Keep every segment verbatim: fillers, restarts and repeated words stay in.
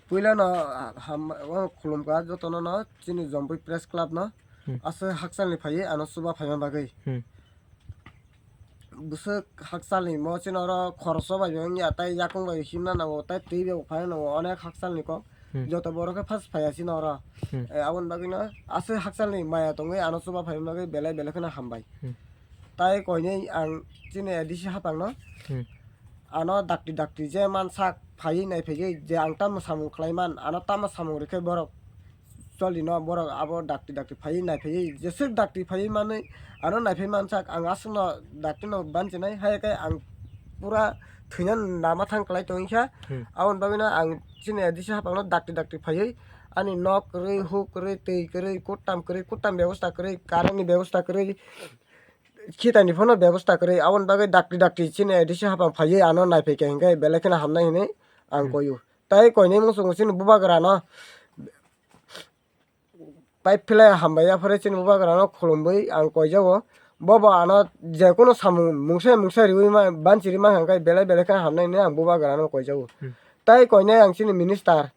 Puila no, ah, ham, o khulumkha jotono no chini Jompui Press Club no. Hmm. Aswk hakchalni phaiwi ano chuba phaima bagwi. Hmm. Bwswk hakchalni mo chini oro khoroksa bai bo wngya, tei yakung bai himna nango, tei twi bai bo phaina nango, onek hakchalni kok. Hmm. Joto borok khe first phaiya chini oro. Hmm. Eh, aboni bagwino aswk hakchalni maya tongwi ano chuba phaima bagwi belai belai kheno hambai. Hmm. Tai koinwi ang chini A D C hapangno Hmm. ano dakti dakti je mansak phaiwi naiphaiwi je ang tamo samung khlai man, ano tamo samung rikhe borok cholino, borok abo dakti dakti phaiwi naiphaiwi jeswk dakti phaiwi manwi ano naiphai mansak, ang aswkno daktino banchinai, hai khe ang pura thwina lama thang klai tongkha. Hmm. Aboni bagwino ang chini A D C hapangno dakti dakti phaiwi ani nok kwrwi, huk kwrwi, twi kwrwi, kuttam kwrwi, kuttam bebosta kwrwi, current ni bebosta kwrwi, khitani phano bebosta kwrwi, aboni bagwi dakti dakti chini A D C hapang phaiwi ano naiphai kha hinkhe belai kheno hamnai hinwi ang Hmm. koio. Tai koinwi muchungo chini bubagrano pipe philai hambai yaphare chini bubagrano khulumwi ang koijago. Bobo ano jekunu samung mungsa mungsa riwi ma-, banchi rima hinkhe belai belai kheno hamnai hinwi ang bubagrano koijago. Hmm. Tai koinai ang chini minister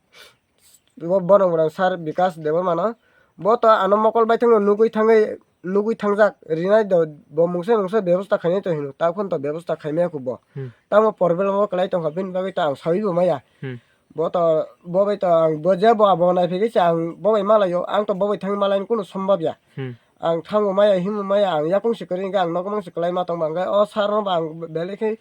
bo bono mwnang sir Bikas Debbarmano. Bo to ano mokol baithangno nugwi thangwi, nugwi thangjak rinai do bo mungsa mungsa bebosta khainai to hino, ta phone to bebosta khaimaya kho bo. Hmm. Tamo problem o kwlai tongkha, bini bagwi to ang sawi bo maya. Hmm. Bo to, bo bai to ang bo je bo abo naiphigwi se ang bo bai malaio, ang to bo bai thangwi malaini kunu sombab ya. Hmm. Ang thango maya, himo maya, ang yakung se kwrwi hwnkhe ang nogo mangse kwlai ma tongma hwnkhe o sir no bo ang belai khe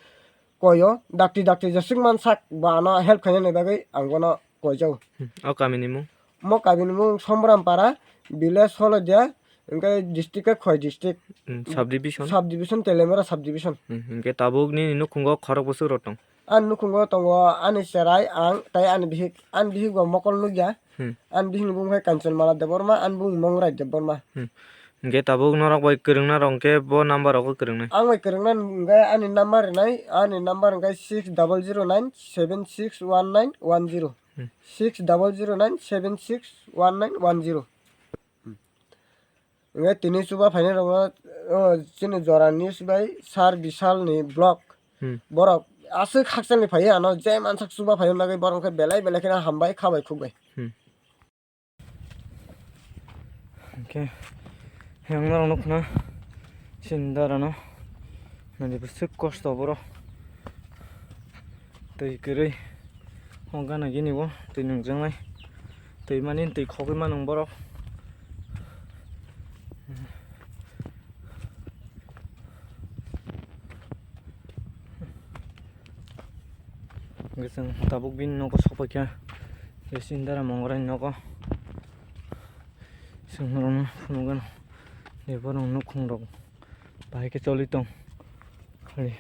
koio, dakti dakti jeswk mansak bo ano help khainani bagwi ang bono koijago. Hmm. O kamini mung? Mo kamini mung Somram Para, village Holodia, hwnkhe district khe Khowai district. Hmm, subdivision? Subdivision, Teliamura subdivision. Hmm, hwnkhe tabuk nini nukhungo khorok bwswk rok tong? Ani nukhungo tongo ani cherai, ang tei ani bihik. Ani bihik bo mokol nukya. Hmm. Ani bihikni bumung khe Kanchanmala Debbarma, ani bumung Mongrai Debbarma. Hmm. Hwnkhe tabuk norok bai kwrwngna rok hwnkhe bo number rogo kwrwngnai? Ang bai kwrwngna hwnkhe ani number rinai, ani number hwnkhe six double zero nine seven six one nine one zero. Hmm. Six double zero nine seven six one nine one zero. Hwnkhe tini chuba phainai rokno, o, chini jora news bai sir Bishalni vlog. Hmm. Borok aswk hakchalni phaiwi ano je mansak chuba phaima bagwi borok khe belai belai kheno hambai khabai khukbai. Hmm. Hwnkhe yang norok nukna chini dara no nani bwswk kosto borok. Twi kwrwi o gana gini o twi nungjaknai, twi mani twi khogwi mano borok. Hwnkhe chwng tabuk bini nogo sokphaikha, je chini dara Mongrai ni nogo. Chwng norokno phunukgano je borokni nukhungrok bahai khe choli tong. Khali